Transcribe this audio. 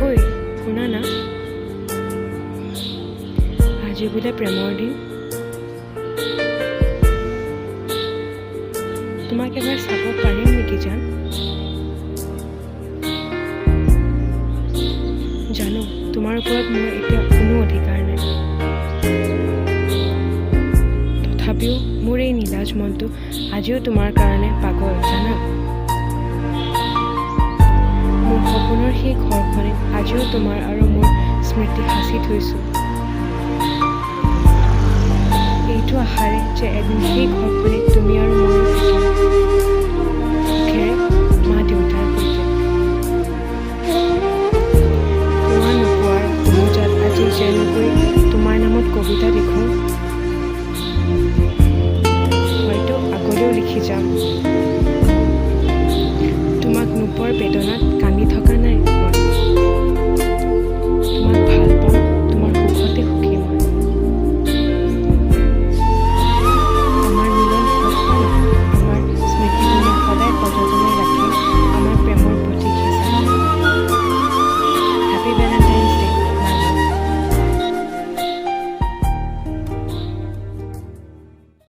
ঐ, শুনা না, আজি বোলে প্ৰেমৰ দিন। তোমাক এবাৰ চাব পাৰিম নেকি জান? জানো, তোমাৰ ওপৰত মোৰ এতিয়া কোনো অধিকাৰ নাই। তথাপিও মোৰ এই নিলাজ মনটো আজিও তোমাৰ কাৰণে পাগল, জানা। মোৰ সপোনৰ সেই ঘৰখনিত আজিও তোমাৰ আৰু মোৰ স্মৃতি সাঁচি থৈছোঁ, এইটো আশাৰে যে এদিন সেই ঘৰখনিত তুমি আৰু ময়ো থাকিম সুখেৰে মা দেউতাৰ সৈতে। পোৱা নোপোৱাৰ দোমোজাত আজি যেনেকৈ তোমাৰ নামত কবিতা লিখোঁ, হয়তো আগলৈও লিখি যাম। তোমাক নোপোৱাৰ বেদনাত।